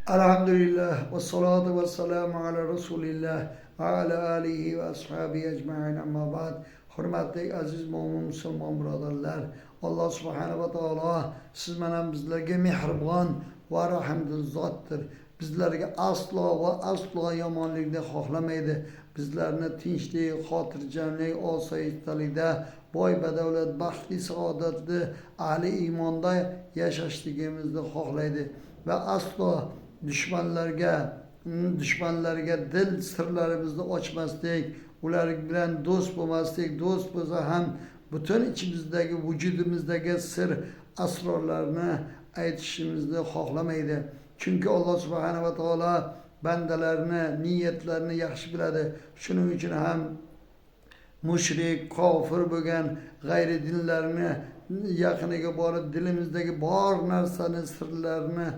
Elhamdülillah ve salatu ve selamu ala Resulillah ve ala alihi ve ashabihi ecmain amma ba'd. Hurmatli aziz mo'min musulmon birodarlar, Alloh subhanahu va taolo siz bilan bizlarga mehribon va rahimdil zotdir. Bizlarga aslo va aslo yomonlikni xohlamaydi. Bizlarni tinchlik, xotirjamlik, osoyishtalikda, boy badavlat, baxtli, saodatli, ahli iymonda yashashligimizni xohlaydi va aslo dushmanlarga dil sirlarimizni ochmaslik, ular bilan do'st bo'lmaslik, do'st bo'lsa ham butun ichimizdagi, vujudimizdagi sir asrorlarni aytishimizni xohlamaydi. Chunki Alloh subhanahu va taolo bandalarini niyatlarini yaxshi biladi. Shuning uchun ham mushrik, kofir bo'lgan g'ayri dinlarni yaqiniga borib dilimizdagi bor narsani, sirlarni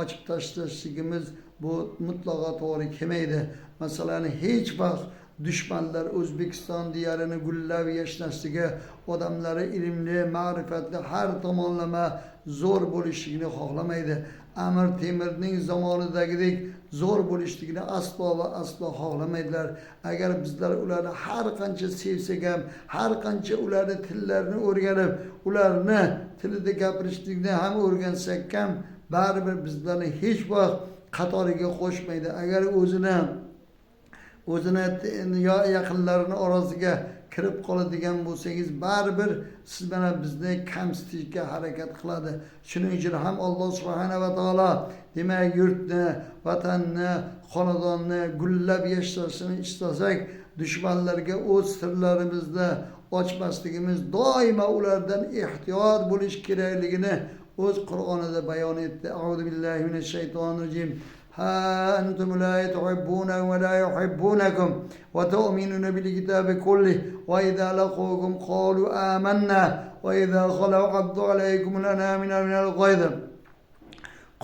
ochib tashlashligimiz bu mutlaqo to'g'ri kelmaydi. Masalan, hech vaqt dushmanlar O'zbekiston diyorini gullab yashnashligi, odamlari ilmli, ma'rifatli, har tomonlama zo'r bo'lishligini xohlamaydi. Amir Temurning zamonidagidek zo'r bo'lishligini aslo va aslo xohlamaydilar. Agar bizlar ularni har qancha sevsak ham, har qancha ularni tillarini o'rganib, ularni tilida gapirishlikni ham o'rgansak ham, baribir bizlarni hech vaqt qatoriga qo'shmaydi. Agar o'zini yaqinlarini orasiga kirib qoladigan bo'lsangiz, baribir siz bilan bizni kamsitishga harakat qiladi. Shuning uchun ham Alloh subhanahu va taolo demak yurtni, vatanni, xonadonni gullab yashashini istasak, dushmanlarga o'z sirlarimizni ochmasligimiz, doimo ulardan ehtiyot bo'lish kerakligini o'z Qur'onida bayon etdi. A'udhu billahi minash shaytonir rojim. Ha antum la tuhibbuna va la yuhibbunakum va tu'minuna bil kitabi kulli va idza laqukum qalu amanna va idza khalu addu alaykum al-anamina min al-ghayz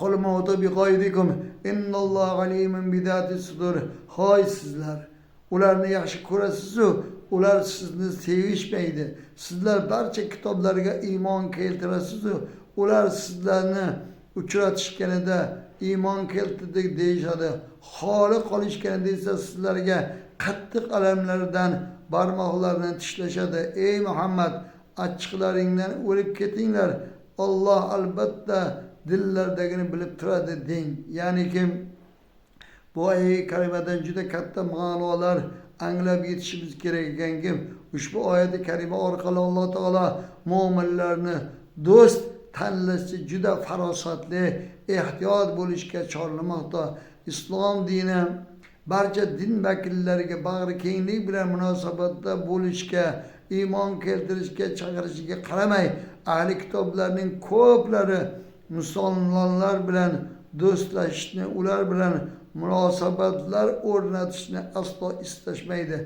qul mutu bi ghaydikum innalloha alimun bi dhati sudur. Hoy sizlar, ularni yaxshi ko'rasiz-u, ular sizni sevishmaydi. Sizlar barcha kitoblarga iymon keltirasiz-u, ular sizlarni uchratishganida iymon keltirdik deyishadi. Xoli qolishganida esa sizlarga qattiq alamlardan barmoqlarini tishlashadi. Ey Muhammad, achchiqlaringdan o'lib ketinglar. Alloh albatta dillardagini bilib turadi deng. Ya'ni kim bu oyat karimadan juda katta ma'nolar anglab yetishimiz kerak ekanki, ushbu oyat karima orqali Alloh taolo mo'minlarni do'st tanlashda juda farosatli, ehtiyot bo'lishga chorlamoqda. Islom dini barcha din vakillariga bag'ri kenglik bilan munosabatda bo'lishga, iymon keltirishga chaqirishiga qaramay, ahli kitoblarning ko'plari musulmonlar bilan do'stlashishni, ular bilan munosabatlar o'rnatishni aslo istashmaydi.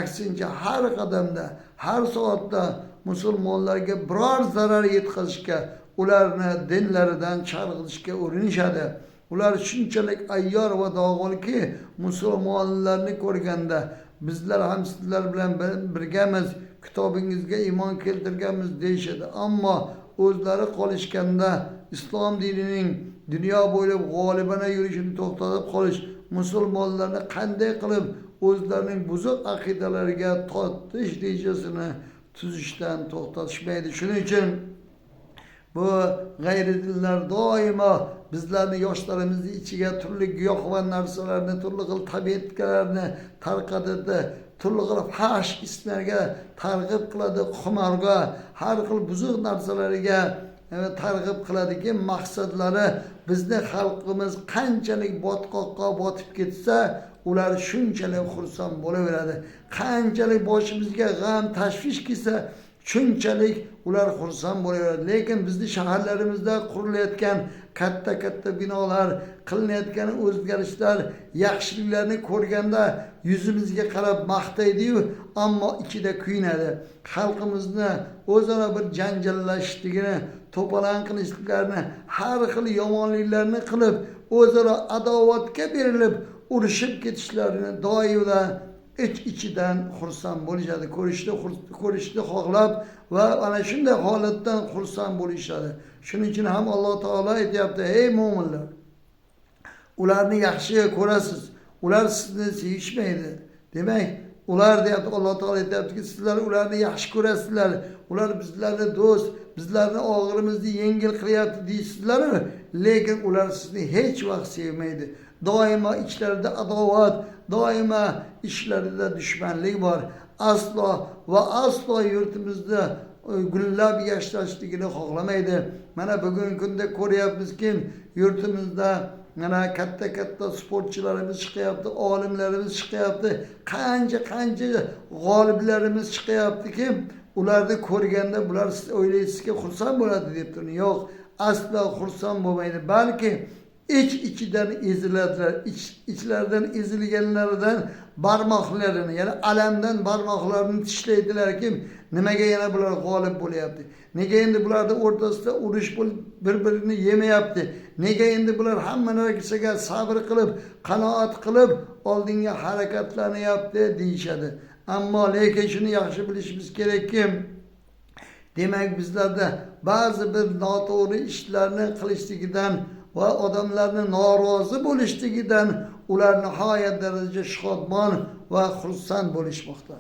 Aksincha har qadamda, har soatda musulmonlarga biror zarar yetkazishga, ularni dinlaridan chalg'itishga urinishadi. Ular shunchalik ayyor va dog'olki, musulmonlarni ko'rganda bizlar ham sizlar bilan birgamiz, kitobingizga iymon keltirganmiz deyishadi. Ammo o'zlari qolishganda islom dinining dunyo bo'ylab g'olibona yurishini to'xtatib qolish, musulmonlarni qanday qilib o'zlarining buzuq aqidalariga tortish rejasini tuzishdan to'xtatishmaydi. Shuning uchun bu g'ayri dinlar doimo bizlarni yoshlarimizni ichiga turli giyohvand narsalarni, turli xil tabletkalarni tarqatadi, turli xil fahsh islarga targ'ib qiladi, xumorga, har xil buzuq narsalarga targ'ib qiladiki, maqsadlari bizni xalqimiz qanchalik botqoqqa botib ketsa, ular shunchalik xursand bo'laveradi. Qanchalik boshimizga g'am, tashvish kelsa, shunchalik ular xursand bo'laveradi. Lekin bizni shaharlarimizda qurilayotgan katta-katta binolar, qilinayotgan o'zgarishlar, yaxshiliklarni ko'rganda yuzimizga qarab maqtaydi-yu, ammo ichida kuyinadi. Xalqimizni o'zaro bir janjallashishligini, to'polon qilishliklarini, har xil yomonliklarni qilib, o'zaro adovatga berilib, urushib ketishlarini doimo ich-ichidan xursand bo'lishadi, ko'rishni xohlab va ana shunday holatdan xursand bo'lishadi. Shuning uchun ham Alloh taolo aytayapti: "Ey mo'minlar, Ularni yaxshi ko'rasiz, ular sizni sevishmaydi. Demak, ular deyapti, Alloh taolo aytyaptiki, sizlar ularni yaxshi ko'rasizlar, ular bizlarni do'st, bizlarni og'irimizni yengil qilyapti deysizlar, lekin ular sizni hech vaqt sevmaydi. Doimo ichlarida adovat, doimo ishlarida dushmanlik bor. Aslo va aslo yurtimizda gullab yashnashligini xohlamaydi. Mana bugungi kunda ko'ryapmizki, yurtimizda mana katta-katta sportchilarimiz chiqyapti, olimlarimiz chiqyapti, qancha-qancha g'oliblarimiz chiqyaptiki, ularni ko'rganda bular siz o'ylaysizki xursand bo'ladi deb turibdi. Yo'q, aslo xursand bo'lmaydi, balki ich ichidan eziladilar. Ichlaridan ezilganlaridan barmoqlarini, ya'ni alamdan barmoqlarini tishlaydilarki, nimaga yana bular g'olib bo'lyapti? Nega endi bularning o'rtasida urush bo'lib bir-birini yemayapti? Nega endi bular hamma narsaga sabr qilib, qanoat qilib oldinga harakatlanyapti deyishadi. Ammo lekin shuni yaxshi bilishimiz kerakki, demak bizlarda ba'zi bir noto'g'ri ishlarni qilishligidan va odamlarni norozi bo'lishligidan ular nihoyat darajada shodmon va xursand bo'lishmoqda.